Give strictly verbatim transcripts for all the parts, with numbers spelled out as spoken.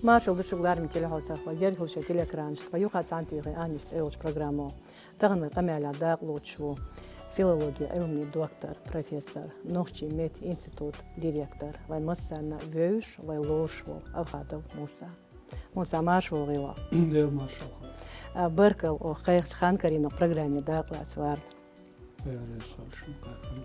Маршал ду шуга, лараме телехьоцахой, герга хилла шоай телеэкранаш тӀа, юха цхьана тӀехьа «Аннаш» цӀи йолча программо. Тахан вай къамаьла дакъа лоцуш ву филологи Ӏилмий доктор, профессор, нохчий меттан институтан директор, вайна массарна вевзаш, вай лоруш волу Авхадов Муса. Муса, марша вогӀийла. Дела маршалла хуьлда. А, баркалла оха кхайкхача хан карийна программе дакъа лаца варна. Дела реза хуьлда шуна кхайкхарна.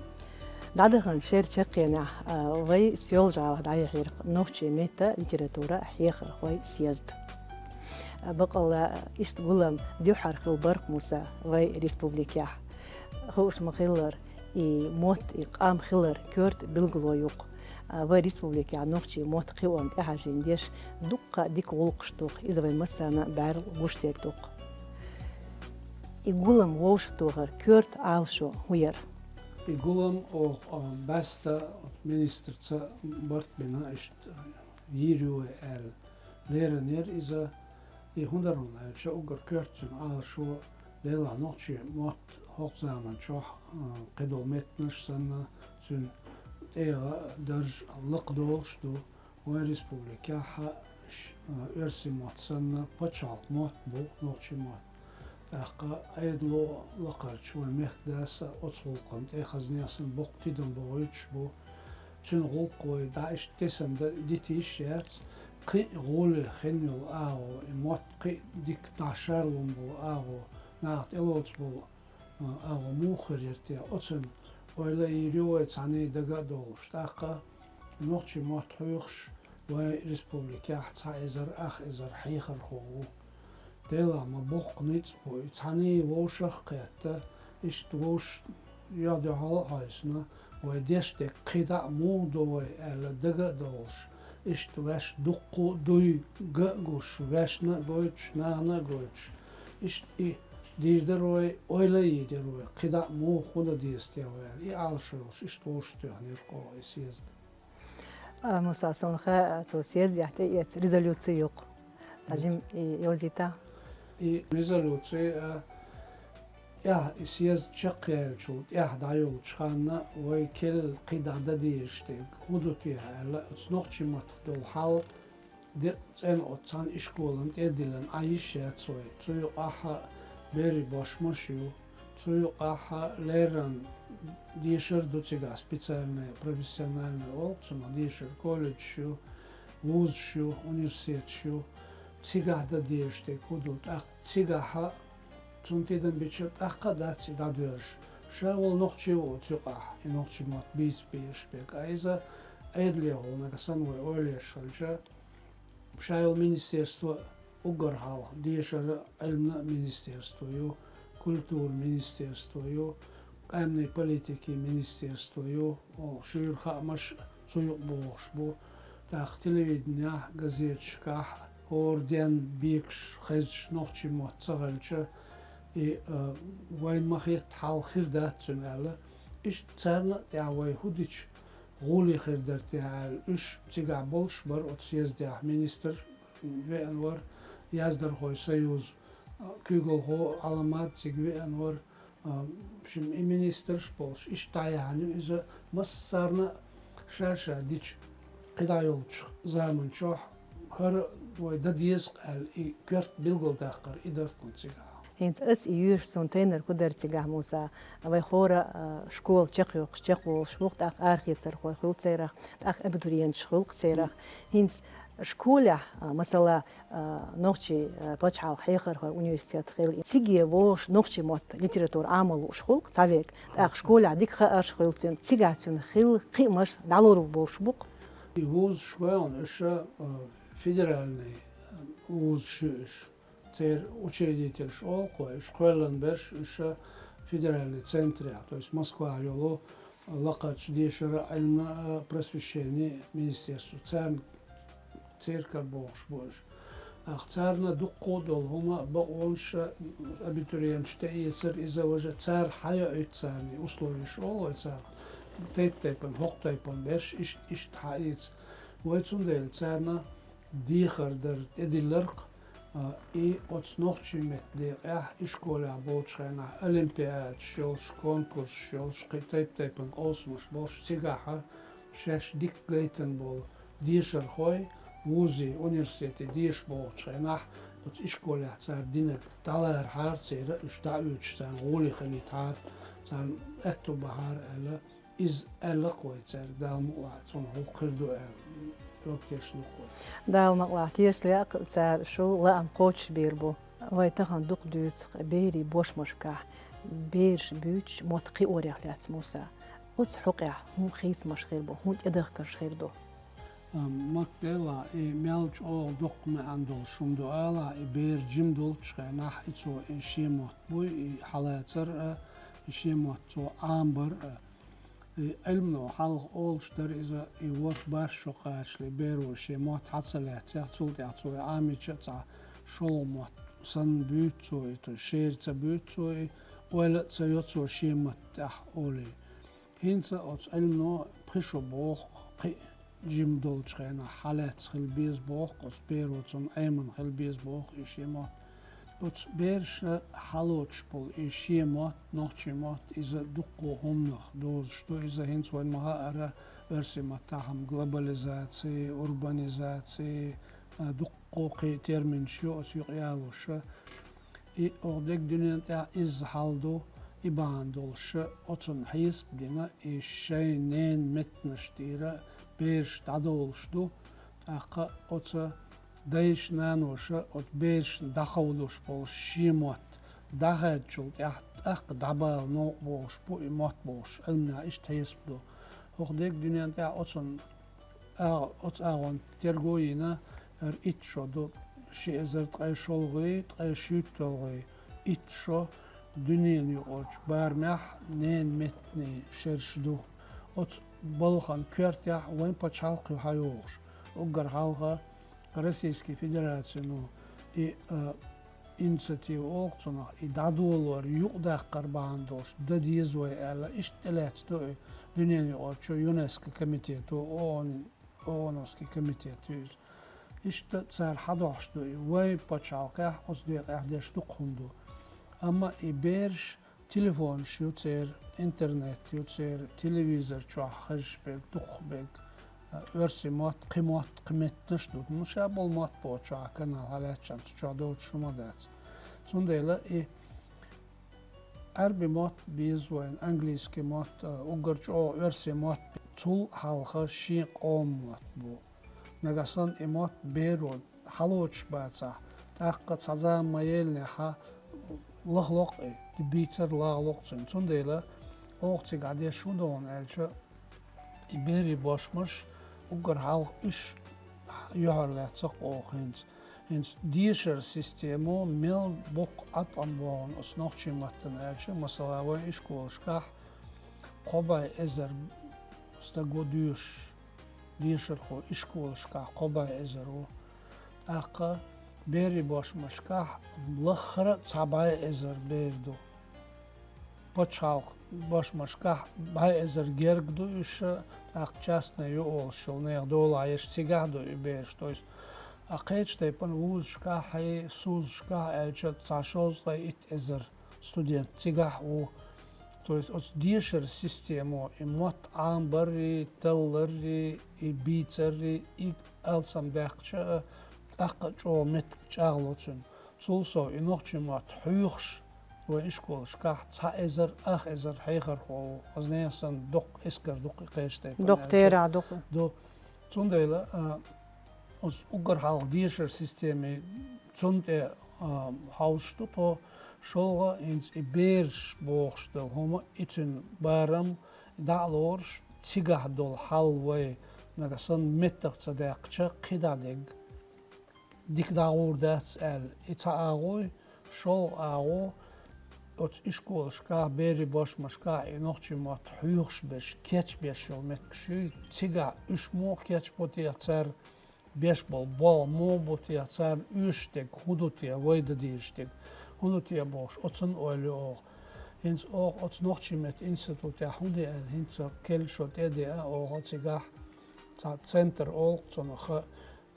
ДӀадаханчу шеран чаккхенехь, а, вай Соьлжа-ГӀалахь дӀаяхьира нохчий меттан, литературан хьехархойн съезд. А, баккъалла, иштта гулам дуьххьара хилла бара-кх, Муса, вай республикехь. Хууш ма-хиллара, и мотт, и къам хилар коьрта билгало ю-кх. А, вай республикехь нохчий мотт кхиорна тӀехьажийна деш дуккха а дика гӀуллакхаш ду-кх, иза вайн массарна а бӀаьрла гуш дерг ду-кх. И гулам вовшахтохар коьрта Ӏалашо хӀун яра? И гулам оха, а, бӀаьста министрца барт бина, иштта йийр ю вай аьлла, лерина яра иза. И хӀун дара хьуна аьлча, уггар коьрта цуьнан Ӏалашо, делахь нохчий мотт хӀокху заманчохь, а, кхидолу меттанаш санна, цуьнан тӀегӀа дарж лакхадолуш ду. Вайн республикехь а ш-, а, оьрсийн мотт санна, пачхьалкхан мотт бу нохчий мотт. ТӀаккха Ӏедало лакхарчу вайн мехкадас а оцу гӀуллакхна тӀе хазна санна боккха тидам бохуьйтуш бу. Цуьнан гӀуллакх вай дӀа иштта тесна дан дита йиш яц, кхин а гӀоле хин йолу агӀо, и мотт кхин а дика дӀа шарлун болу агӀо, наха тӀелоцу болу, а, агӀо муха хир яра те, оцунна ойла а йийр ю вай, цхьаьний дага а долуш. ТӀаккха нохчий мотт хьоьхуш вайн республикехь цхьа эзар, ах эзар хьехархо ву. Делахь ма боккха ницкъ бу и, цхьаьний вовшах а кхетта, иштта вовшах юьхь-дуьхьал а хьовсийна, вай деш дерг кхидӀа а муха до вай аьлла дага а довлуш, иштта ваьш дуккха а дуй, га а гуш, ваьшна а гойтуш, нахана а гойтуш, иштта и дийр дара вай, ойла а йийр яра вай, кхидӀа а муха хӀун дан деза те вай аьлла, и Ӏалашо йолуш, иштта вовшахтоьхнера-кх оха и съезд. А, Муса, суна хаьа, цу съездехь тӀеэцна резолюци ю-кх. Цхьа жима и йовзийтахьа. И резолюци, а, тӀехь и съезд чекхъяьллачул тӀаьхьа дӀайолучу ханна вай керла кхидӀа дан дезаш дерг хӀун ду те аьлла, оцу нохчий маттах долу хьал декъа цӀена оцу цхьана ишколана тӀе а диллина Ӏан йиш яц вай. Цу юкъахь а берийн бошмаш ю, цу юкъахь а леррина дешар ду цигахь, специальный, профессиональный олу цунах дешар, колледжаш ю, вузаш ю, университеташ ю. Цигахь дан дезаш дерг хӀун ду, тӀаккха цигахь а цунна тидам бича тӀаккха а дац и дӀадоьрзуш. Ша волу нохчи ву оцу юкъахь, и нохчий мотт бийца безаш берг. Ткъа иза Ӏедалехула нагахь санна вай ойла еш хилча, ша йолу министерство уггар хьалха дешара, Ӏилманан а министерство ю, культуран министерство ю, къаьмнийн политикин министерство ю, о, шуьйра хаамаш цу юкъа богӀуш бу. ТӀаккха телевиденехь, газеташкахь хӀора денна бекаш хезаш нохчий мотт ца хилча, и, а, вайна ма-хетта хьал хир дац цуьнан аьлла. Иштта царна а тӀехь вай хӀун дича гӀоле хир дара те аьлла, уьш цигахь болуш бара оцу съездехь, министр веана вара, яздархойн союзан куьйгалхо Ӏаламат цига веана вара, а, шим и министрш а болуш, иштта дӀаяьхьна ю иза, массарна а ша-ша дича кхидӀа йолчу заманчохь хӀара вай дан деза-кх аьлла, и коьрта билгалдаккхар и дара-кх цигахь. ХӀинца ас и йоьшу, суна тайнар хӀун дара цигахь, Муса, вай хӀора, а, школа чекхйоккхуш, чекхволуш ву-кх, тӀаккха арахецархой хуьлу церах, тӀаккха абитуриенташ хуьлу-кх церах. ХӀинца школехь, а, масала, а, нохчий, а, пачхьалкхан хьехархойн университет хилла, циге вогӀуш нохчий мотт, литература Ӏамал лууш хуьлу-кх цхьа верг, тӀаккха школехь дика хаарш хуьлу цуьнан, цигахь цуьнан хилла кхиамаш дӀалур бу бохуш бу-кх. И вузаш вайна уьш, а, федеральный, а, вузаш ю уьш. Церан учредительш олу-кх вай, уьш кхоьллина берш уьш федеральный центрехь, то есть Москвахь йолу лакхарчу дешара, Ӏилмана а, просвещения министерство, царна, церан кара богӀуш бу уьш. Ах, царна дуккха а долу хӀума, бакъонаш абитуриенташна тӀеэцар, иза важа цара хьайоуьйту царна, условияш олу вай царах, тайп-тайпана, хӀокху тайпана берш иштта, иштта хьаэца. Вай цундела царна дехар дар тӀедиллар-кх, а, и оцу нохчий меттан декъехь, ишколехь болчу хенахь олимпиадаш йолуш, конкурсаш йолуш, кхин тайп-тайпана къовсамаш болуш, цигахь шаьш дика гайтина болу дешархой, Вузий, университетий деша бохучу хенахь, оцу ишколехь цара динарг дӀаларахьара церан, уьш дӀаоьцуш царна гӀоле хилийтахьара, царна аьтто бахьара аьлла, иза аьлла-кх вай цаьрга, Дала мукъалахь, цунах хӀокху хир ду аьлла, жоп тешна ду-кх вай. Дала мукъалахь, тешале а цара, шу лаам кхочушбийр бу. Вай тахана дукха дуьйцу-кх берийн бошмашкахь бераш буьйцуш мотт кхиорах лаьцна, Муса. Оцу хьокъехь хӀун хийцамаш хир бу, хӀун тӀедахкарш хир ду? А, Маккъелла, и мел чӀогӀа доккха маьӀна долуш хӀума ду ала, и бер жима долчу хенахь, и цо и шен мотт буй, и хьалацар а, и шен мотт цо Ӏамабар а. И Ӏилмано хьалха олуш дара иза, и ворхӀ-бархӀ шо кхачале беро шен мотт хьа ца лаьцнехь, цул тӀаьхьа цо и Ӏамийча а цхьа шолгӀа мотт санна буьйцу цо и, то есть шера ца буьйцу цо и, ойла а ца йо цо шен матта тӀехь олий. ХӀинца оцу Ӏилмано пхи шо боху, кхин а жима долчу хенахь хьалаьцна хила беза боху, оцу беро цунна Ӏемина хила беза боху и шен мотт. Оцу бераша хьалоцуш болу и шен мотт, нохчийн мотт, иза дуккха хӀуманах дозуш ду. Иза хӀинца вайна ма-хаъара, оьрсийн маттахь-м глобализаци, урбанизаци, а, дуккха кхин терминаш ю оцу юкъа ялоша. И оха дерг дуьнен тӀехь изза хьал ду, и бахьана долуша оцунна хьесап дина, и шайн ненан меттанаш тӀера бераш дӀадолуш ду, тӀаккха оцу дайша-наноша оцу берашна дӀаховдош болу шен мотт дӀахаьддачул тӀаьхьа тӀаккха дӀабала новкъа бохуш бу и мотт бохуш, Ӏилманехь иштта хьесап ду. ХӀокху дерг дуьнен тӀехь оцунна а-, оцу агӀонна терго а йина, хӀара итт шо ду, ши эзар ткъе шолгӀий, ткъе шуьйтталгӀий, итт шо дуьненан юкъарчу барамехь ненан меттанийн шераш ду. Оцу балхана коьртехь вайн пачхьалкх ю хьайогӀуш. Уггар хьалха Российский Федерацино и, а, инициатива олу цунах, и дӀадолор юкъадаккхар бахьана долуш дан деза вай аьлла, иштта тӀелаьцна ду и дуьненан юкъарчу ЮНЕСКО комитето, ООН, ООНовский комитет ю иза. Иштта цара хьадохьуш ду и, вай пачхьалкхехь оцу декъехь деш дукха хӀума ду. Амма и бераш, телефонаш ю церан, интернет ю церан, телевизор чохь хезаш берг, дукхахберг, а, оьрсийн мотт, кхин мотт, кхин меттанаш а ду. Ну, ша болу мотт бохучохь канал хьалаьцча, цу чохь доцуш хӀума дац. Цундела и Ӏаьрби мотт беза вайна, английский мотт, а, уггар чӀогӀа оьрсийн мотт, цул хьалха шен къоман мотт бу. Нагахь санна и мотт беро хьалоцуш бацахь, тӀаккха цхьа зама ма еллинехь, лахло-кх и, и бийцар лагӀло-кх цуьнан. Цундела оха цигахь деш хӀун ду хьуна аьлча, и берийн бошмаш уггар хьалха уьш юьхьарлаьцна-кх оха хӀинца. ХӀинца дешаран системо мел боккха Ӏаткъам бу хьуна оцу нохчийн маттана аьлча, масала, вайн ишколашкахь кхо бӀе эзар стаг ву доьшуш, дешархо ишколашкахь кхо бӀе эзар ву. ТӀаккха берийн бошмашкахь лаххара а цхьа бӀе эзар бер ду. Пачхьалкхан бошмашкахь бӀе эзар герга ду уьш, тӀаккха частный ю олуш йолу нехан долахь еш, цигахь ду и бераш. То есть, а кхечу тайпана вузашкахь а, СУЗашкахь а аьлча, цхьа шовзткъе итт эзар студент цигахь а ву. То есть оцу дешаран системо, и мотт Ӏамабаррий, талларрий, и бийцаррий, и алсамдаьккхича а, тӀаккха а чӀогӀа меттиг чӀагӀло цуьнан. Цул сов, и нохчийн мотт хьоьхуш вайн ишколашкахь цхьа эзар, ах эзар хьехархо ву. Аса нехан санна доккха эскар ду-кх и кхечу тайпана аьлча. Доккха терахь ду-кх. Ду. Цундела, а, оцу уггар хьалха дешаран системий цунна тӀе, а, хьовсуш ду тхо, шолгӀа а хӀинца и бераш бохуш долу хӀума, и цуьнан барам, дӀа а лоруш, цигахь долу хьал вай, нагахь санна меттах ца даьккхича, кхидӀа дерг дика дӀагӀур дац аьлла, и цхьа агӀо ю, шолгӀа агӀо, оцу ишколашкахь, берийн бошмашкахь и нохчийн мотт хьоьхуш берш, кечбеш йолу меттигаш юй, цигахь уьш муха кечбо те, царна беш болу болх муха бу те, царна оьшуш дерг хӀун ду те, вай дан дезаш дерг хӀун ду те бохуш, оцунна ойла ю оха. ХӀинца оха оцу нохчийн меттан институтехь хӀун де аьлла, хӀинца келла шо тӀе а деа, оха цигахь цхьа центр олу-кх цунах,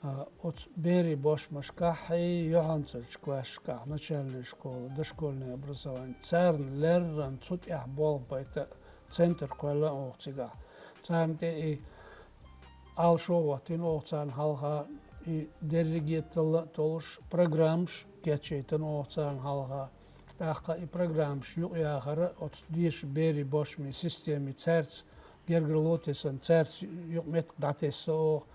а, оцу берийн бошмашкахь, юьхьанцарчу классашкахь, начальная школа, дошкольное образование, царна леррина цу тӀехь болх байта центр кхоьллина оха цигахь. Царна тӀе и Ӏалашо а хӀоттийна оха царна хьалха, и дерриге талла а толуш программаш кечъяйтина оха царна хьалха. ТӀаккха и программаш юкъаяхар оцу дешаран берийн бошмийн системин цаьрца гергарло а тесна, цаьрца юкъаметтиг дӀатесна оха.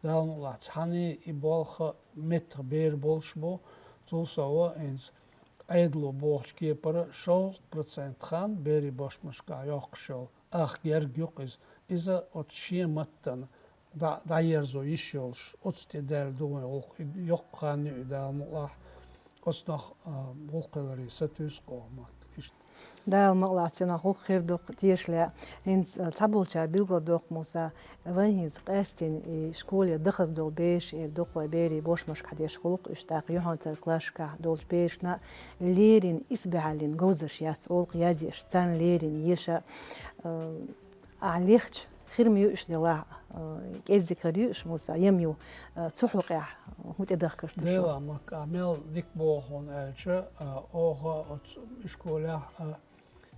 Дала мукъ лахь, цхьаьна и болх меттах бер болуш бу, цул сов а хӀинца Ӏедало бохучу кепара шовзткъа процент хан берийн бошмашкахь йоккхуш йолу ах герга ю-кх иза. Иза оцу шен маттана дӀа-, дӀаерзо йиш йолуш, оцу тӀе даьлла ду вайн гӀуллакх. И йоккха хан ю и, Дала мукъ лахь, оцунах, а, гӀуллакх хиларе сатуьйсу-кх оха, Макка. Иштта. Дала мукъ лахь, цунах гӀуллакх хир ду-кх тешале. ХӀинца, а, цхьаболчара билгалдоккху, Муса, вайн хӀинца къаьсттина и школе дахаза долу бераш эр ду-кх вай, берийн бошмашкахь деш хуьлу-кх уьш, тӀаккха юьхьанцарчу классашкахь долчу берашна леррина исбаьхьаллин говзарш яц, олу-кх, язъеш, царна леррина еша, а, ахь лехча, хир ма ю уьш делахь, а, кӀеззиг хир ю уьш, Муса, я ма ю, а, цу хьокъехь хӀун тӀедахкар ду шу? Делахь, Макка, ахь мел дика боху хьуна аьлча, а, оха оцу школехь, а,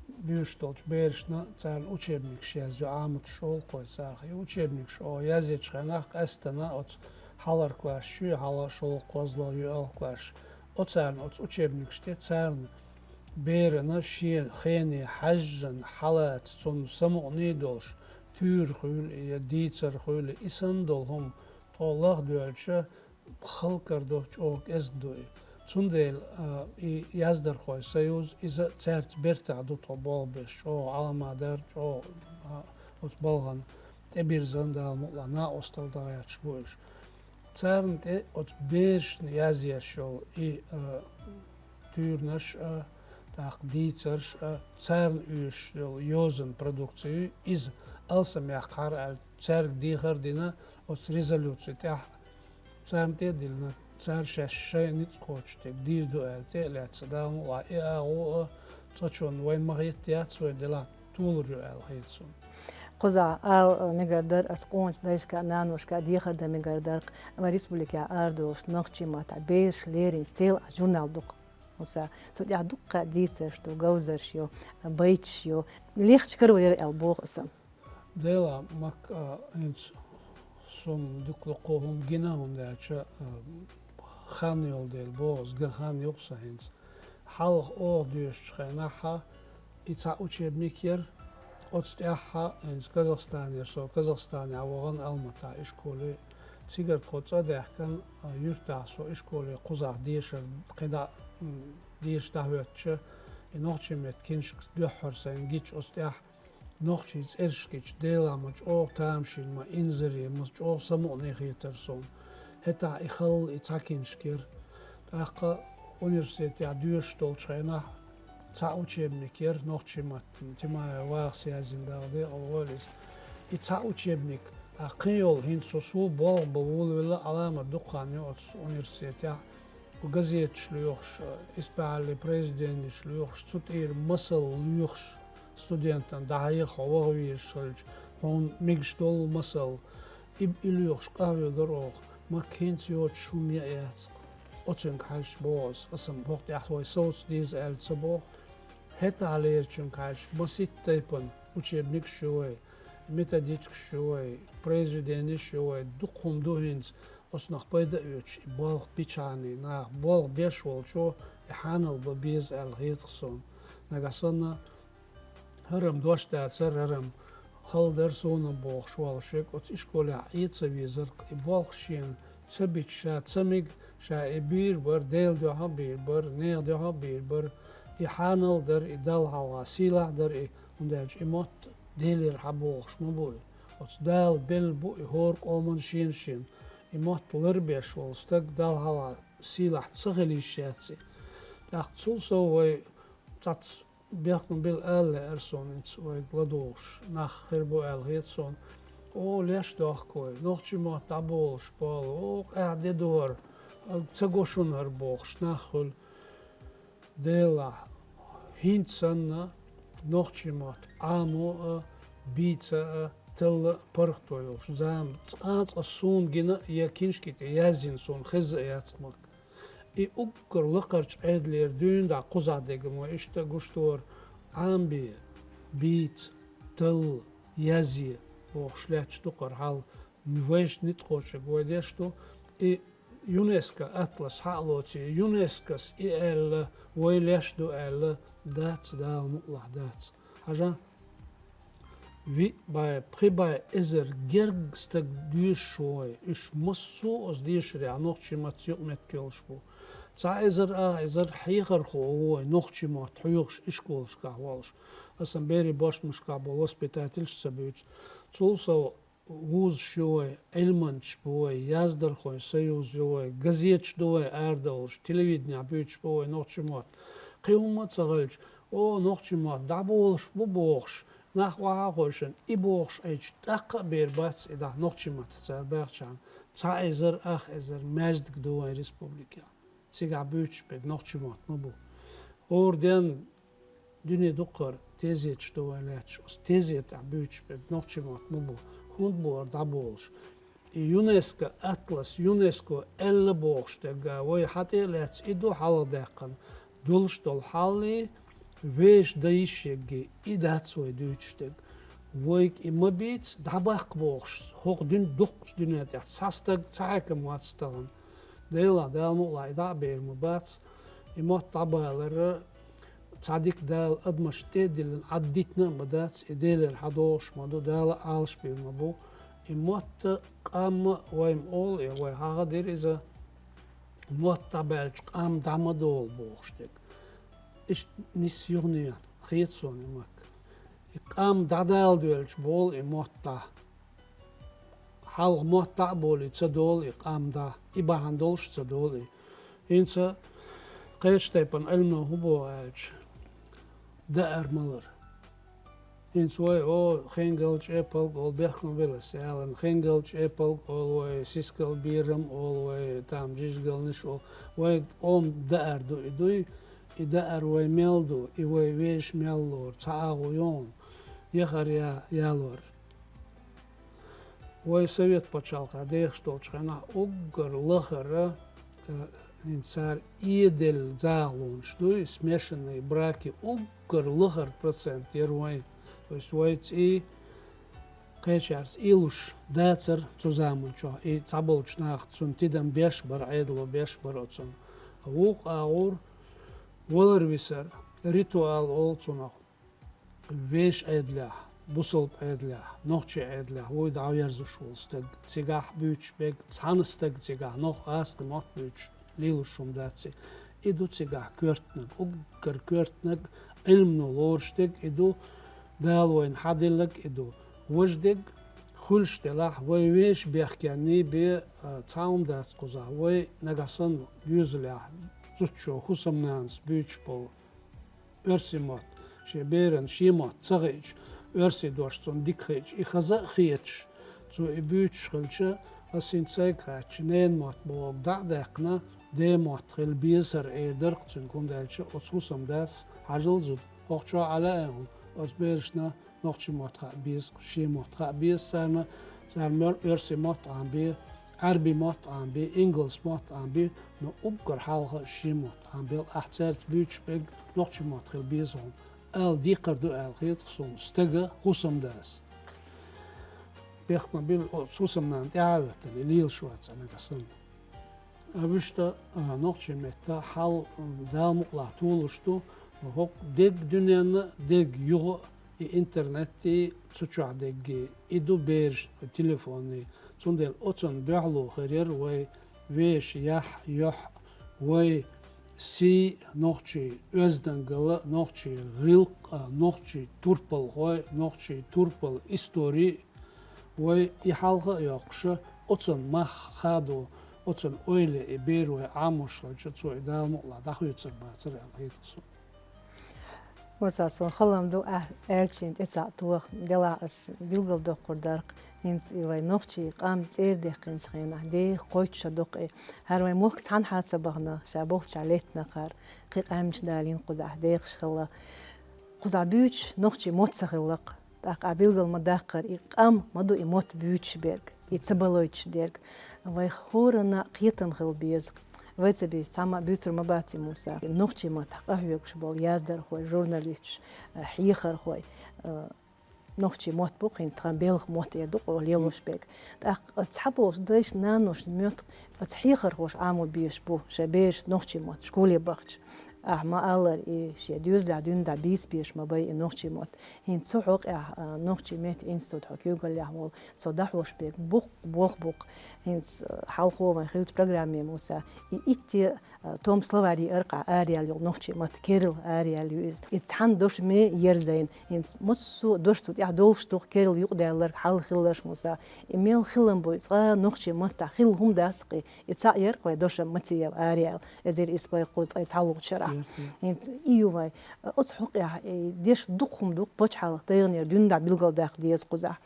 буьйцуш долчу берашна царна учебникаш язйо, Ӏаматаш олу-кх вай царах. И учебникаш оха язйечу хенахь къаьсттина оцу хьалхара классаш ю, хьалха, шолгӀа, кхозлагӀа, йоьалгӀа классаш. Оцарна оцу учебникаш тӀе царна берана шен хене хьаьжжина, хьалаца, цунна самукъане а долуш, туьйра хуьлу я дийцар хуьлу, и санна долу хӀума тхо лахдоьлча, халкъара ду, чӀогӀа кӀезиг ду и. Цундела, а, и яздархойн союз, иза цаьрца бертахь ду тхо болх беш, чӀогӀа Ӏаламат дар, чӀогӀа, а, оцу балхана тӀебирзина, Дала мукъ лахь, накъосталла дӀагӀерташ бу уьш. Царна тӀе оцу берашна язъеш йолу и, а, туьйранаш а, тӀаккха дийцарш а, царна оьшуш йолу йозанан продукци, иза алсамъяккхахьара аьлла, цаьрга дехар а дина, оцу резолюци тӀехь царна тӀе а диллина, цара шаьш шайн ницкъ кхочушдерг дийр ду аьлла тӀе а лаьцна, Дала мукъ лахь, и агӀо а цкъачунна вайна ма-хетта яц, вай делахь толур ю аьлла хета суна. Кхузахь ала мегар дара, аса къоначу дайшка а, наношка а дехар дан мегар дара-кх, вайн республикехь арадолуш нохчийн маттахь бераш леррина «Стела» аьлла журнал ду-кх, Муса. Цу тӀехь дуккха а дийцарш ду, говзарш ю, байташ ю. Лехча карор яра аьлла боху аса. Делахь, Макка, а, хӀинца суна дукха дуккха хӀума гина, хӀунда аьлча, а, хан йолу дела боху аса, ган хан ю-кх сан хӀинца. Хьалха оха доьшучу хенахь и цхьа учебник яра, оцу тӀехь хӀинца Казахстанера, со Казахстанехь вахана Алматахь ишколе, цигара тхо цӀа а даьхкина, а, юьртахь со ишколе кхузахь дешар кхидӀа, м, дешаш дӀахӀоьттича, и нохчийн меттан киншкаш дуьххьара сайна гича, оцу тӀехь нохчийн цӀераш гича, делахь ма чӀогӀа тамашийна, ма инзаре, ма чӀогӀа самукъане хетара суна. ХӀетахь и халла и цхьа киншка яра. ТӀаккха университетехь доьшуш долчу хенахь цхьа учебник яра нохчийн маттана, Тимаев Вахас язйина, Дала декъала войла иза. И цхьа учебник, а, кхин йолу, хӀинца со суо болх бан волавелла, Ӏаламат дукха хан ю оцу университетехь, газеташ лоьхуш, исбаьхьаллин произведенеш лоьхуш, цу тӀера масал лоьхуш, студентан дӀахьеха хьо ваха везаш хилча, хьуна мегаш долу масал, и, и лоьхуш къахьоьгура оха, Макка, хӀинца йоцуш хӀума яа яц-кх. Оцуьнга хьаьжча боху аса, аса-м хӀокху тӀехь вай совца деза аьлла ца боху. ХӀетахьлерачуьнга хьаьжча, маситта тайпана учебникаш ю вай, методичкаш ю вай, произведенеш ю вай, дукха хӀума ду хӀинца, оцунах пайда а оьцуш, и болх бичхьана, наха болх беш волчо и хьанал бан беза аьлла хета-кх суна. Нагахь санна, хӀара-м дош дацара, хӀара-м хала дара суна бохуш волуш верг оцу ишколехь Ӏе ца везара-кх, и болх шена ца бича, ша ца мега, ша и бийр бара, Делан дуьхьа а бийр бара, нехан дуьхьа а бийр бара, и хьанал дара, и Далла хьалха сийлахь дара и, хӀунда аьлча и мотт Делера хьан бохуш ма бу и. Оцу Дала белла бу и хӀора къоман шена-шена. И мотт ларбеш волу стаг Далла хьалха сийлахь ца хила йиш яц и. ТӀаккха цул сов вай цхьацца бехкам била ала лаьара суна, хӀинца вайга ладугӀуш нах хир бу аьлла хета суна. О, леш дохку вай, нохчийн мотт дӀаболуш болу, о, къаьхьа де ду хӀара, ца го шуна хӀара бохуш нах хуьлу. Делахь, хӀинца санна, нохчийн мотт Ӏамо а, бийца а, талла а паргӀато йолуш зама цкъа-цкъа суна гина а, я киншки тӀе яздина суна хезна а яц-кх, Макка. И уггар лакхарчу Ӏедалера дуьйна дӀа кхузахь дерг-м вай иштта гуш ду хӀара: Ӏамабе, бийца, талла, язъе бохуш лаьтташ ду-кх хӀара хьал. Вайшна ницкъ кхочург вай деш ду, И ЮНЕСКО атлас хьа а лоций, ЮНЕСКОс и аьлла, вай леш ду аьлла, дац, Дала мукъалахь дац. Хьажа, виъ бӀаь, пхи бӀаь эзар герга стаг доьшуш ву вай, уьш массо а оцу дешарехь нохчийн маттаца юкъаметтиг йолуш бу. Цхьа эзар, ах эзар хьехархо ву вай, нохчийн мотт хьоьхуш, ишколашкахь волуш. Аса берийн бошмашкахь болу воспитательш а ца буьйцу. Цул сов, вузаш ю вай, Ӏилманчаш бу вай, яздархойн союз ю вай, газеташ ду вай арадовлуш, телевиденехь буьйцуш бу вай нохчийн мотт. Кхин хӀумма а ца хилча, о, нохчийн мотт дӀаболуш бу бохуш, нах охьа а хойшина, и бохуш Ӏийча, тӀаккха а бер бац и дахь нохчийн маттахь цара баьхчахьана. Цхьа эзар, ах эзар маьждиг ду вайн республикехь. Цигахь буьйцуш берг нохчийн мотт ма бу. ХӀора ден дуьне дукхара тезеташ ду вай лаьтташ. Оцу тезетехь буьйцуш берг нохчийн мотт ма бу. ХӀунда бу хӀара дӀаболуш? И ЮНЕСКО атлас, ЮНЕСКО аьлла бохуш дерг, вай хьан тӀе а лаьцна и ду хьалха даьккхина. Долуш долу хьал, вешан дан йиш ерг, и дац вай дуьйцуш дерг. Вайга и ма бийца, дӀабаккха бохуш, хӀокху дуьнен дуккхачу дуьнен тӀехь цхьа стаг, цхьа хьаькам вац тахана. Делахь, Дала мукъалахь, и дӀа а бер ма бац. И мотт дӀабалар цхьа дика Дала адамашна тӀе а диллина, Ӏад дитина а ма дац, и Делера хьадогӀуш ма ду, Дала а Ӏалашбийр ма бу. И мотт а, къам а вай ма олу, я вай хьагӀ а дира иза, мотт дӀабаьлча, къам дӀа ма долу бохуш дерг. Иштта нисса юханехьа хета суна и махка. И къам дӀадала доьлча болу и мотт дӀа. Хьалха мотт дӀа а болий, ца долу и къам дӀа. И бахьана долуш ца долу и. ХӀинца кхечу тайпана Ӏилмано хӀун боху аьлча, даар малар. ХӀинца вай, о, хингалчу эпалг олу, бехкам велас ялан, хингалчу эпалг олу вай, сискал берам олу вай, там жижигалнаш олу. Вай къоман даар ду и дуй, и даар вай мел ду, и вай вешан мел лору, цхьа агӀо йогӀу, яхар я, ялор. Вай Совет пачхьалкхехь дехаш долчу хенахь уггар лахара, э, хӀинца цара эделла захалонаш дуй, смешанные браки, уггар лахара процент яра вайн. То есть вай цӀий кхечаьрца ийлуш дацара цу заманчохь, и цхьаболчу наха цунна тидам беш бара, Ӏедало беш бара оцунна. Вукху агӀор валар висар, ритуал олу цунах. Вешан Ӏедалехь, бусалба Ӏедалехь, нохчийн Ӏедалехь вуй дӀаверзуш волу стаг, цигахь буьйцуш берг, цхьана стаг цигахь нох а, аса кхин мотт буьйцуш лелош хӀума дац и. И ду цигахь коьртаниг, уггар коьртаниг, Ӏилмано лоруш дерг и ду, Дала вайна хьаделларг и ду. Важа дерг хуьлуш делахь, вай вешан бехкенний бен, а, цхьа хӀума дац кхузахь, вай нагахь санна доьзалехь зудчо, хӀусамнанас буьйцуш болу оьрсийн мотт, шен берана шен мотт ца хиъча, оьрсийн дош цунна дика хиъча, и хаза а хеташ, цо и буьйцуш хилча, ас хӀинца сайга хаьттича, ненан мотт бохург дӀа а даьккхина, ден мотт хила беза хӀара эр дара-кх цуьнга, хӀунда аьлча оцу хӀусамдас хьажал зуда. ХӀокху чохь Ӏа лаьа хьуна, оцу берашна нохчийн мотт хаа беза, шен мотт хаа беза царна, цара мер-, оьрсийн мотт Ӏамабе, Ӏаьрбийн мотт Ӏамабе, ингалс мотт Ӏамабе, но уггар хьалха шен мотт Ӏамабелла, ахь цаьрца буьйцуш берг нохчийн мотт хила беза хьуна, ала декхар ду аьлла хета-кх суна стага, хӀусамдас. Бехк ма билла, оцу хӀусамнана тӀаьхьа а хӀоьттина, и лелаш вац нагахь санна. А вуьшта, а, нохчийн меттан хьал, м, Дала мукъалахь толуш ду, хӀокху дерг дуьненна, дерг юха а, и интернетий, цу чохь дерг, и ду бераш телефоний. Цундела оцунна дуьхьало хир яра вай вешан яхь, юьхь, вай сий, нохчийн оьздангалла, нохчийн гӀиллакх, а, нохчийн турпалхой, нохчийн турпал истори, вай и хьалха а йоккхуша, оцунна мах хадо, оцунна ойла е и бер вай Ӏамош хилча, цо и Дала мукъалахь дӀахоьцур бацара аьлла хета-кх суна. Муса, суна хала ду ахь аьллачунна тӀе цхьаъ тоха, делахь ас билгалдоккхур дара-кх, хӀинца и вай нохчийн къам цӀера даьккхинчу хенахь деха кхойтта шо ду-кх и. ХӀара вайн мохк цхьанхьа а ца бахана, ша болччохь леттина-кх хӀара, кхин къаьмнаш далийна кхузахь дехаш хилла. Кхузахь буьйцуш нохчийн мотт ца хилла-кх. ТӀаккха ахь билгал ма даккхара, и къам ма ду и мотт буьйцуш берг, и ца балойтуш дерг. Вайх хӀоранна кхетам хила беза. Вай ца буьйцу, цхьамма а буьйцур ма бац и, Муса. Нохчийн маттахь къахьоьгуш болу яздархой, журналисташ, хьехархой, Нохчийн мотт бу-кх хӀинца тхан белхан мотт, эр ду-кх лелош берг. ТӀаккха цхьаболчу дайша, наноша мотт оцу хьехархоша Ӏамо безаш бу шайн бераш нохчийн мотт школе бахча. Ахьа ма-аллара, и шен доьзалехь дуьйна дӀа бийца безаш ма бай и нохчийн мотт. ХӀинца цу хьокъехь, а, нохчийн меттан институт хьо куьйгаллехь волу, цо дӀахьош берг бу-кх, болх бу-кх. ХӀинца, а, хьалхо вайн хиллачу программе, Муса, и итт а, том словарь аркъахь араяьлла йолу нохчийн мотт, керла араяьлла ю иза. И цхьана дошаме ерзийна, хӀинца массо а дош цу тӀехь долуш ду-кх, керла юкъадаьлларг хьал хилларш, Муса. И мел хилам бу, и цкъа нохчийн маттахь хилла хӀума дац-кх и. И цхьаъ яра-кх вайн дошам Мациев Араял, эзар исс бӀе кхузткъе цхьалгӀачу шарахь. ХӀинца и ю вайн. Оцу хьокъехь, и деш дукха хӀума ду-кх, пачхьалкхан тайгӀанера дуьйна дӀа билгалдаккха деза кхузахь.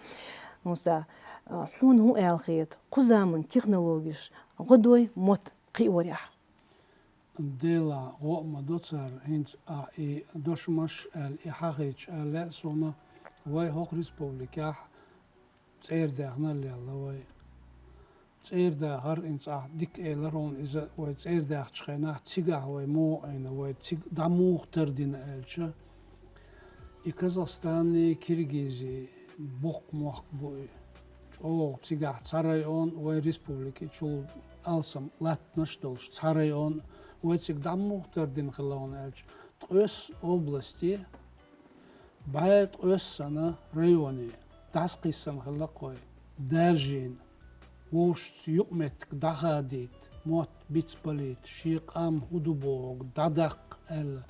Муса, а, хьуна хӀун аьлла хета, кху заманан технологеш гӀо дой мотт кхиорехь? Делахь, гӀо а ма до цара, хӀинца ахь и дошамаш аьлла, и хьахийча аьлла лаьа суна, вай хӀокху республикехь цӀера даьхна а лелла вай. ЦӀера дахар, хӀинца ахь дика элира хьуна иза, вай цӀера даьхначу хенахь, цигахь вай муха Ӏийна, вай цига дӀа муха тардина аьлча, и Казахстани, Киргизи боккха мохк бу и. ЧӀогӀа цигахь цхьа район, вай республикачул алсам латтанаш а долуш цхьа район, вай цига дӀа муха тардина хилла хьуна аьлча, ткъесна областе, бӀе ткъоьссана районе дӀасакхиссина хилла-кх вай, даьржийна. Вовшашца юкъаметтиг дӀахадийта, мотт бицбалийта, шен къам хӀун ду бохург дӀадаккха аьлла,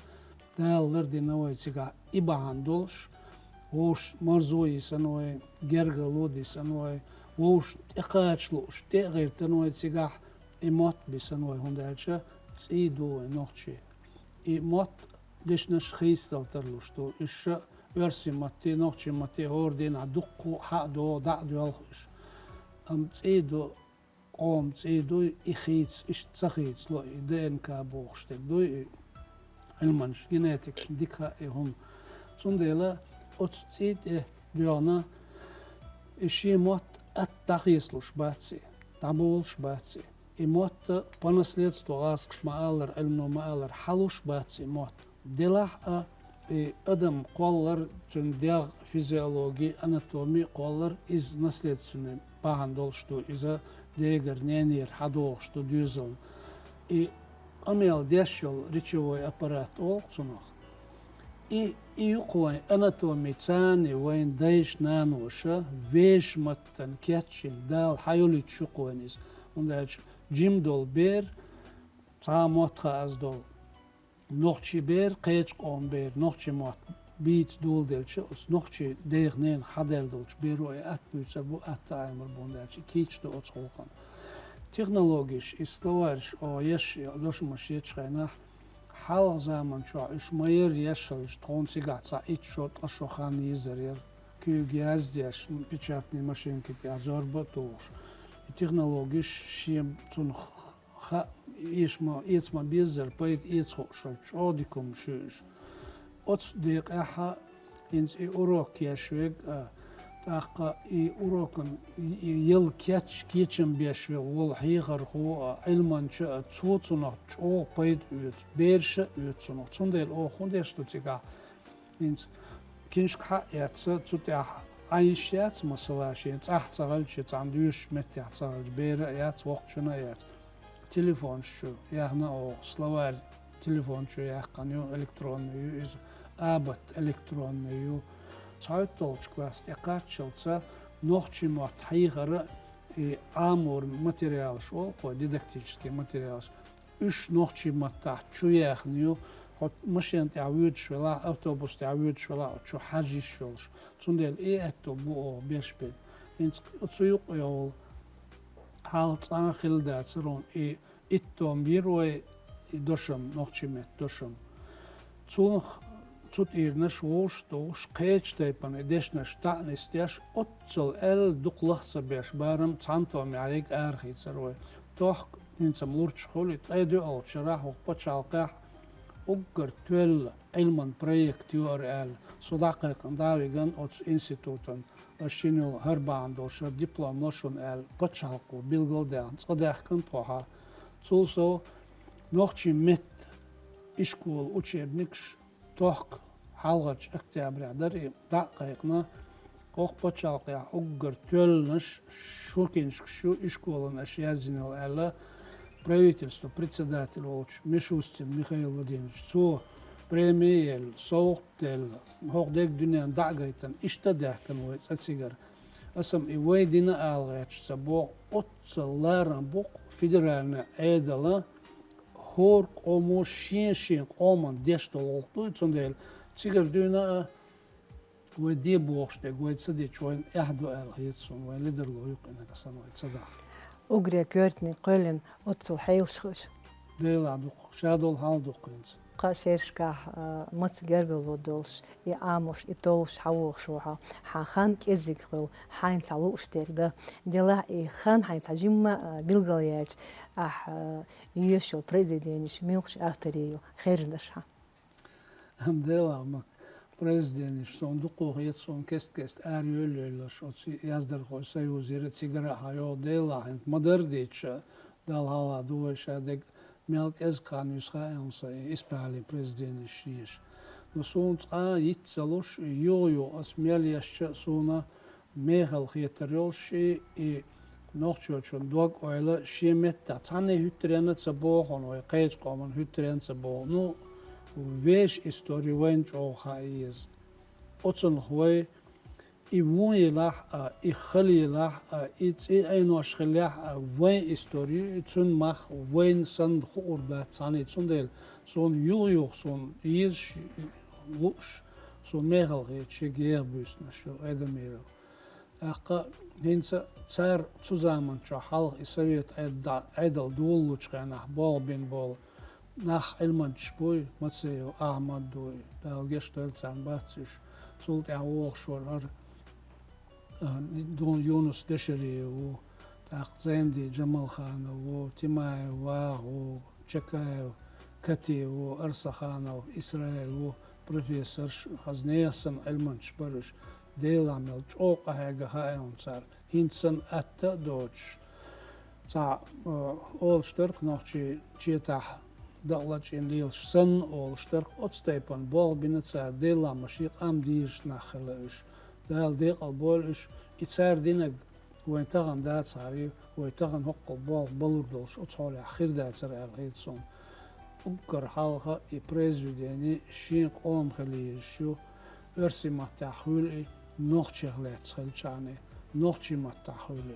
Дала лардина вай цигахь и бахьана долуш, вовшашна марзо а йисина вай, гергарло а дисина вай, вовшашна тӀекхача лууш, тӀе а гӀиртина вай цигахь, и мотт бисина вай, хӀунда аьлча цӀий ду вай нохчий. И мотт дешнаш хийцадала тарлуш ду, уьш ша оьрсийн матте, нохчийн матте хӀора дийнахь дуккха а хьа а догӀу, дӀа а доьлху уьш. Амма цӀий ду, къоман цӀий дуй, и хийца, иштта ца хийцало, и ДНК бохуш дерг дуй, и Ӏилманаш, генетикашна дика хаьа и хӀума. Цундела оцу цӀий тӀе доьгӀна и шен мотт атта дӀахецалуш бац и, дӀаболуш бац и. И мотт по наследству, гӀазкхаша ма-аллара, Ӏилмано ма-аллара, хьалуш бац и мотт. Делахь а, и адам кхоллар, цуьнан дегӀ, физиологи, анатоми кхоллар, иза наследственный бахьана долуш ду, иза дегара, ненера хьадогӀуш ду доьзална. И къамел деш йолу речевой аппарат олу цунах. И, и ю-кх вайн анатоми, царна вайн дайша, наноша вешан маттана кечйина, Дала хьайолуьйтуш ю-кх вайн иза. ХӀунда аьлча жима долу бер, цхьа а мотт хааза долу, нохчийн бер, кхечу къоман бер, нохчийн мотт бийца доладелча, оцу нохчийн дех-ненах хьадаьлла долчу беро и атта буьйцур бу, атта Ӏемар бу, хӀунда аьлча и кийча ду оцу гӀуллакхна. Технологеш, и словарьш оха еш, и дошамаш ечу хенахь, хьалха заман чохь уьш ма яра еш хилча, тхуна цигахь цхьа итт шо, ткъа шо хан йийзар яра, куьйга яздеш, печатный машинки тӀехь зорба а тухуш. И технологеш шен цунах ха-, эца ма, эца ма беззара, пайда эца хууш хилча, чӀогӀа дика хӀуманаш ю уьш. Оцу декъехь хӀинца и урок еш верг а, тӀаккха и урокан и, и яла кечъеш, кечам беш верг волу хьехархо а, Ӏилманча а, цо цунах чӀогӀа пайда оьцу, бераша а оьцу цунах. Цундела оха хӀун деш ду цигахь? ХӀинца книжка хьа а эцна, цу тӀехь Ӏан йиш яц, масала, шен цӀахь ца хилча, я цхьана доьшучу меттехь ца хилча, бера а яц, воккхачунна а яц. Телефонаш чу яьхна оха, словарь телефон чу яьккхина ю, электронный ю иза, абат электронный ю. ЦхьоттолгӀачу класс тӀекхаччалца нохчийн мотт хьехара и Ӏаморан материалаш олу-кх вай, дидактический материалаш. Уьш нохчийн маттахь чу яьхна ю, хьо машен тӀехь воьдуш велахь, автобус тӀехь воьдуш велахь, чу хьажа йиш йолуш. Цундела и аьтто бу оха беш берг. ХӀинца цу юкъа йолу хьалха цкъа а хилла дацара хьуна, и итт том йира вай и дошам, нохчийн меттан дошам. Цунах цу тӀийранаш вовшах а тухуш, кхечу тайпана и дешнаш дӀа а нисдеш, оццул аьлла дукха лаха ца беш, барам цхьана томехь ерг арахийцара вай. Тохка, хӀинца-м лурчух хуьлу и, ткъе доьалгӀачу шарахь хӀокху пачхьалкхехь уггар тоьлла Ӏилман проект ю хӀара аьлла, со дӀакхайкхина дӀа а вигна оцу институтан, ас шина йолу хӀара бахьана долуш хӀара диплом ло шуна аьлла, пачхьалкхо билгал а даьхна, цкъа даьхкина тхо хьа. Цул сов, нохчийн меттан ишколан учебникаш тохка хьалхарчу октябрехь дара и, дӀа а кхайкхина, Оха пачхьалкхехь уггар тоьлланаш, шуркинашкаш ю ишколана аша яздина йолу аьлла, правительство председатель волчу Мишустин Михаил Владимирович. Цо преми елла, совгӀат делла, хӀокху дерг дуьненна дӀа а гайтина, иштта а даьхкина вай цӀа цигара. Аса-м и вай дина ала гӀерташ ца боху, оццул ларам бу-кх федеральни Ӏедал, хӀора къомо шен-шен къоман деш долу гӀуллакх ду и, цундела цигара дуьйна а вай де бохуш дерг вай ца дича, вайна эхь ду аьлла хета суна, вайн ледарло ю-кх и, нагахь санна вай ца дахь. Уггаре коьртаниг кхоьллина оццул хьелаш хилча. Делахь ду-кх, ша долу хьал ду-кх хӀинца. Кхаа шерашкахь, а, маца гергарло долуш, и Ӏамош, и товлуш хьан вогӀуш ву хьо, хьан хан кӀеззиг хуьлу, хьайна цхьа лууш дерг дан. Делахь и хан хьайна цхьа жимма а билгалъяьлча, ахь, а, йоьшуш йолу произведенеш муьлхачу авторийн ю, хержанаш хьан? Делахь ма, произведенеш суна дукха хета, суна кест-кеста ара йоллуш, оцу яздархойн союзера, цигара а хьан йогӀу, делахь хӀинца ма-дарра дийцича, Далла хьалха ду вай, ша дерг мел кӀезиг хан юьсу хаьа хьуна сан и ИспахӀалин произведенеш езаш. Но суна цкъа а йиц ца луш, юха-юха ас мел езча а суна мехала хетар йолуш и, и нохчочун дог-ойла шен меттехь цхьанне хӀуьттаренна а ца боху хьуна, вай кхечу къоман хӀуттаренна а ца боху. Ну, вешан истори вайна чӀогӀа хаа еза. Оцунах вай и вон елахь а, и хала елахь а, и цӀе Ӏенош хиллехь а, вайн истори ю, и цуьнан мах вайна санна хуур бац цхьаьна. Цундела суна юха-юха суна езаш, лууш, суна мехала хеташ ерг еха буьйсанаш ю Айдамиров. ТӀаккха хӀинца цара цу заманчохь хьалха и совет Ӏедда-, Ӏедал долалучу хенахь болх бина болу нах, Ӏилманчаш буй, Мацеев Ахьмад дуй, Дала гечдойла царна, бац уьш. Цул тӀаьхьа вогӀуш вара хӀара, а, Дун Юнус Дешариев ву, тӀаккха Зенди Джамалханов ву, Тимаев Ваха ву, Чакаев Кати ву, Арсаханов Исраил ву, профессорш, хаза нехан санна Ӏилманчаш бара уьш. Делахь мел чӀогӀа къахьегна хаьа хьуна цара. ХӀинца санна атта а доцуш, цхьа, э, олуш дара-кх нохчий четахь дакъа лачкъийна лелаш санна олуш дара-кх, оцу тайпана болх бина цара, делахь ма шен къам дезаш нах хилла уьш. Дала декъал бойла уьш, и цара динарг вайн тахана дацахьара, вай тахана хӀоккхул болх балур долуш оцу хьолехь хир дацара аьлла хета суна. Уггар хьалха и произведени шен къоман хила езаш ю, оьрсийн маттахь хуьлу и, нохчех лаьцна хилчахьана, нохчийн маттахь хуьлу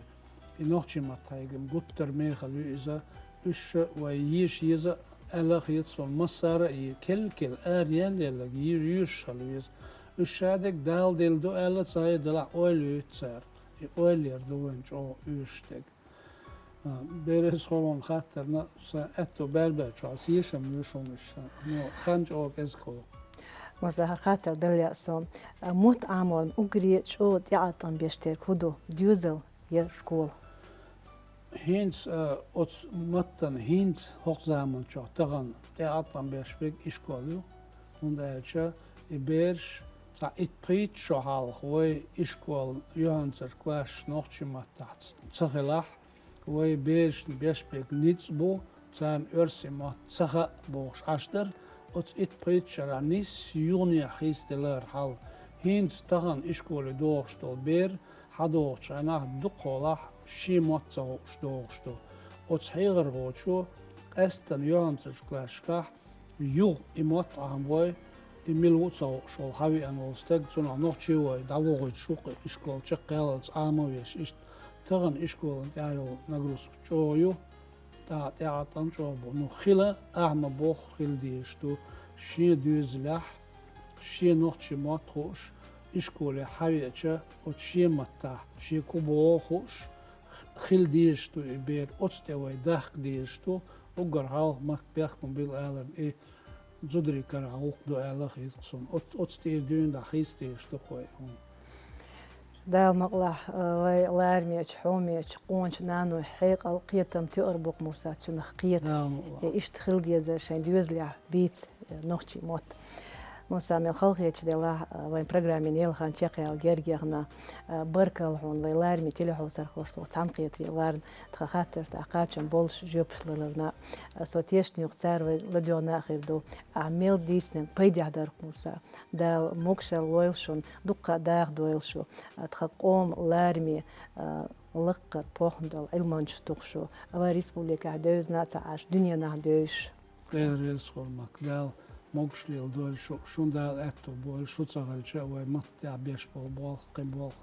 и. И нохчийн маттахь хьегам гуттар мехала ю иза, уьш ша вай еша еза аьлла хета суна, массара а е-, кел-кел, ара ял-яллаг е-, йоьшуш хила веза. Уьш ша дерг Дала делла ду аьлла ца хета, делахь ойла йойту цара. И ойла яр ду вайн чӀогӀа оьшуш дерг. А, бераш хӀоранна хаттарна, сан аьтто баьрбаьлчохь сешам ю шуна уьш, ну, хан чӀогӀа кӀезиг хуьлу. Масала, хаттар дала яа сон, а, мотт Ӏаморна уггаре чӀогӀа тӀеӀаткъам беш дерг хӀун ду, доьзал я школа? ХӀинца, а, оцу маттана хӀинца хӀокху заманчохь тахана тӀеӀаткъам беш берг ишкол ю, хӀунда аьлча и бераш цхьа итт-пхийтта шо хьалха вай ишколан юьхьанцарчу классаш нохчийн маттахь ц-, ца хилахь, вай берашна беш берг ницкъ бу, царна оьрсийн мотт ца хаьа бохуш Ӏаш дара, оцу итт-пхийтта шарахь нисса юханехьа хийцаделлера хьал. ХӀинца тахана ишколе догӀуш долу бер хьадогӀучу хенахь дукхахьолахь шен мотт ца хууш догӀуш ду. Оцу хьехархочо къаьсттина юьхьанцарчу классашкахь юха и мотт Ӏамабой, и мила ву а ца хууш волу хьавеана волу стаг, цунах нохчи вой, дӀавохуьйтуш ву-кх и ишкол, чекхъяллалц Ӏама а веш, иштта тахана ишколан тӀехь йолу нагрузка чӀогӀа ю, тӀаккха тӀеӀаткъам чӀогӀа бу. Ну, хила, ахьа ма-бохху, хила дезаш ду, шен доьзалехь, шен нохчи мотт хууш, ишколе хьавеача, оцу шен маттахь, шен кху боху хууш, х-, хила дезаш ду и бер, оцу тӀе вай дахка дезаш ду, уггар хьалха махка бехкам билла аларна и зударий карахь гӀуллакх ду аьлла хета суна. Оц-, оцу тӀера дуьйна дӀа хийца дезаш ду-кх вай хӀума. Дала мукъалахь, а, вай ларамечу, хьомечу, къоначу наной хьекъал, кхетам тоьар бу-кх, Муса, цунах кхета. Дала мукъалахь. Э, иштта хила дезара шайн доьзалехь бийца, э, нохчийн мотт. Муса, мел халахеташ делахь, вайн программин яла хан чекхъяла герга яхна, баркалла хьона вай лараме телехьовсархошта цхьаьнакхетаре ларна, тха хаттарашта кхачам болуш жоьпаш ларна. Со тешна ю-кх, цара вай ладоьгӀна а хир ду. Ахь мел дийцинарг пайдехь дара-кх, Муса. Дала могашалла лойла шуна, дуккха а даха дойла шу. Тхан къоман лараме лакхара похӀма долу Ӏилманчаш ду-кх шу. Вайн республикехь девзина а ца Ӏаш, дуьненахь девзаш. Дела реза хуьлда-кх, Дала могашалла лойла шу, шуна Дала аьтто бойла, шу ца хилча а вай маттахь беш болу болх, кхин болх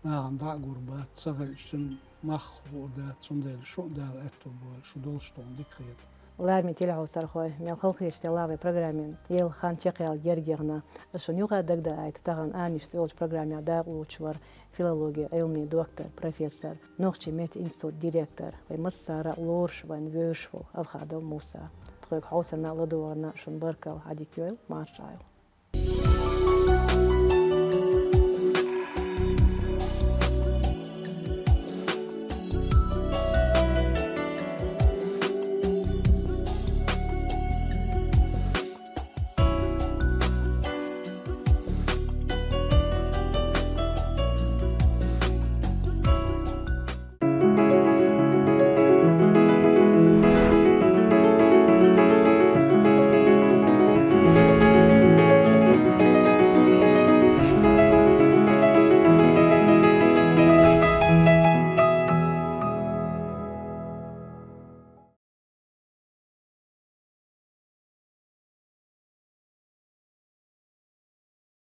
нахана дӀа а гур бац, ца хилча цуьнан мах а хуур дац, цундела шуна Дала аьтто бойла, шу долуш тхуна дика хета. Лараме телехьовсархой, мел халахеташ делахь вай программин яла хан чекхъяла герга яхна. Ас шуна юха дагадаийта, тахана «Анниш» цӀе йолчу программехь дакъалоцуш вара филологин Ӏилмийн доктор, профессор, нохчийн меттан институтан директор, вай массара а лоруш, вайна вевзаш волу Авхадов Муса. Тхоьга хьовсарна а, ладогӀарна а шуна баркалла, хьан дика йойла, марша Ӏайла.